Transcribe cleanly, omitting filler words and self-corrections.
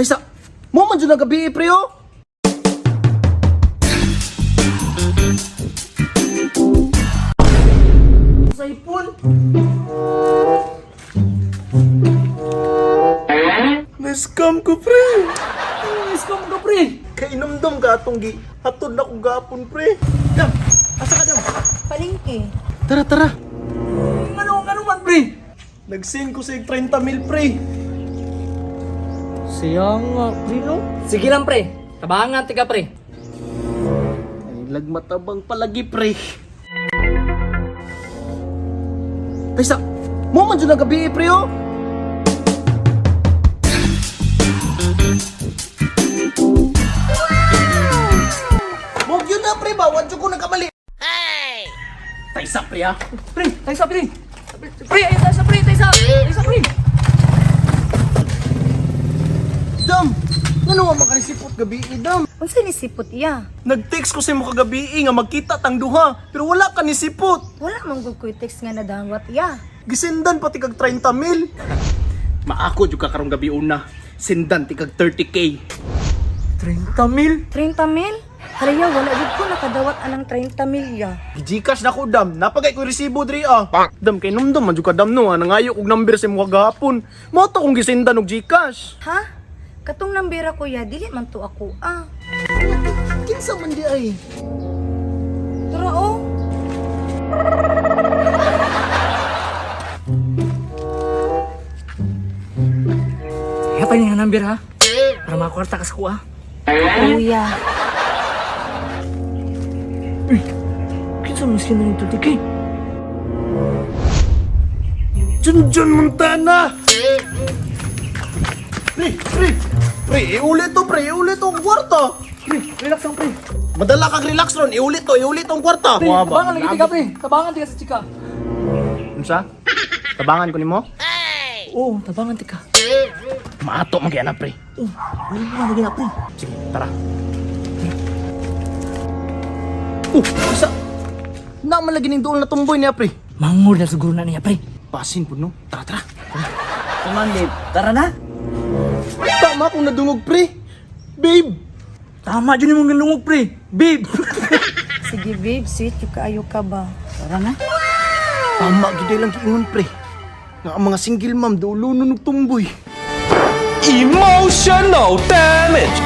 Ay sa, mo man dyan ang gabi, pre, oh. Sa ipon. Na-scam ko, pre. Na-scam ka, pre. Kainumdum ka atong gi. Hatod na ko gapon, pre. Dam, asa ka, Dam? Palengke. Tara, tara. Ano, ano man, pre? Nag-send ko sa 30 mil, pre. Siya nga, pre, no? Sige lang, pre. Tabangan, tika, pre. Ay, lagmatabang palagi, pre. Ay, sa, mo man dyan ang gabi, pre, oh. Mog yun na, pre, ba? Wadyo ko nagkamali. Hey! Taysa, pre, ah. Pre, tayo sa, pre. Pre, ayun tayo sa, pre. Tayo sa, tayo sa, pre. Dam! Ano nga makarisipot gabi, eh, Dam? Unsa ni sipot iya? Nag-text ko sa imo kagabi eh, nga magkita tang duha, pero wala ka ni sipot. Wala man gud ko'y text nga nadawat iya. Gisindan pati kag 30 mil. Maako jud ka karong gabi una. Sindan ti kag 30K. 30 mil? 30 mil? Haraya, wala gud ko nakadawat anang 30 mil ya. Gcash na ko Dam, napagay ko resibo diri ah. Dam kay numdum man jud ka Dam no, ah. Nangayo og number sa imo kagahapon. Mao to kong gisindan og Gcash. Ha? Katong nambira ko ya, dili man to ako ah. Kinsa man di ay? Tara oh. Kaya pa nga number, ha? Para makakwarta ka sa kuha. Kuya. Kinsa mo siya na yung 30K? Junjun Montana. Pre, pre. Pre, iulit to pre, iulit to ang kwarta. Pre, relax lang, pre. Madala kag relax ron, iulit to ang kwarta. Pre, tabangan lagi tika, pre. Tabangan tika sa chika. Unsa? Tabangan ko nimo? Oo, tabangan tika. Maato man kaya na pre. Oo, wala mo lagi na, pre. Sige, tara. Isa. Naman lagi ning duol na tumboy niya, pre. Mangol na siguro na niya, pre. Pasin po, no? Tara, tara. Come on, babe. Tara na. Tama kung nadungog, pre. Babe! Tama dyan yung mga lungog, pre. Babe. Sige babe, sweet yung kaayo ka ba? Tara na. Tama, gid lang giingon, pre. Nga ang mga single ma'am, dulo nun og tumboy. Emotional damage.